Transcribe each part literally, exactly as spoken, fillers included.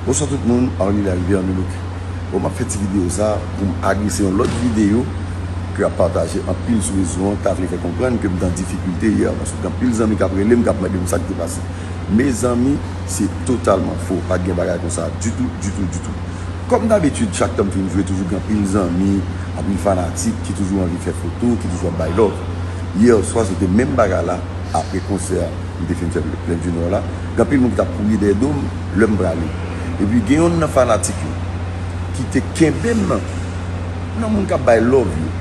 Bonswa tout moun, Arly Larivière, New Look. Bon, m ap fè ti videyo sa pou m adrese yon lòt videyo ke ap pataje anpil sou rezo an, ta vle fè konprann ke m t an difikilte yè, paske gen anpil zanmi k ap rele m, k ap mande m sa k te pase. Mezanmi, se totalman fo, pa t gen bagay konsa ditou, ditou, ditou. Kòm dabitid, chak tan m fin jwe, toujou gen anpil zanmi, anpil fanatik ki toujou anvi fè foto, ki toujou ap bay love. Yè swa, se te menm bagay la, apre konsè a, m te fin fè Plen di Nò la, gen anpil moun ki t ap kouri dèyè do m lè m prale. Epi gen yonn nan fanatik yo ki te kenbe m nan, nan moun k ap bay love yo.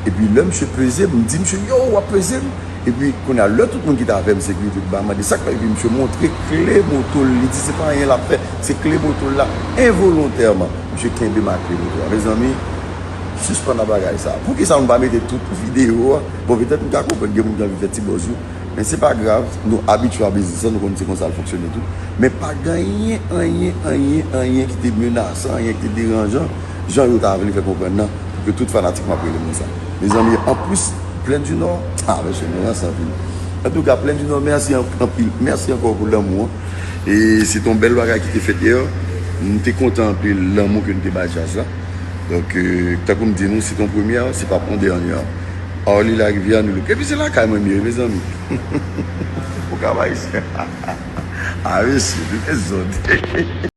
Epi lè misye peze m, m di misye, "Yo, w ap peze m?" Epi kounye a, lè tout moun ki t avè m, sekirite, ba mande sa k fè, epi misye montre kle moto l, li di se pa anyen l ap fè, se kle moto l la, envolontèman, misye kenbe m ak kle moto a. Mezanmi, sispann ak bagay sa. Poukisa nou pa mete tout videyo a? Bon, petèt nou ka konprann gen moun ki anvi fè ti buzz yo, men se pa grav, nou abitye a biznis lan, nou konn se konsa l fonksyone tou. Men pa gen anyen, anyen, anyen, anyen ki te menasan, anyen ki te deranjan, jan yo ta vle fè konprann nan, pou ke tout fanatik m ap rele m konsa. Mezanmi, anplis, Plen di Nò, ah, mesye, nou ranse anpil. Antouka, Plen di Nò, mèsi an-, anpil. Mèsi ankò pou lanmou an. E se te yon bèl bagay ki te fèt yè. M te kontan anpil lanmou ke nou te bay djaz la. Donk, euh, tankou m di nou, se te yon premyè, se p ap yon dènyè. Arly Larivière, New Look. Epi se lakay mwen m ye, mezanmi. Ou ka bay. Ah, mesye, dezòd.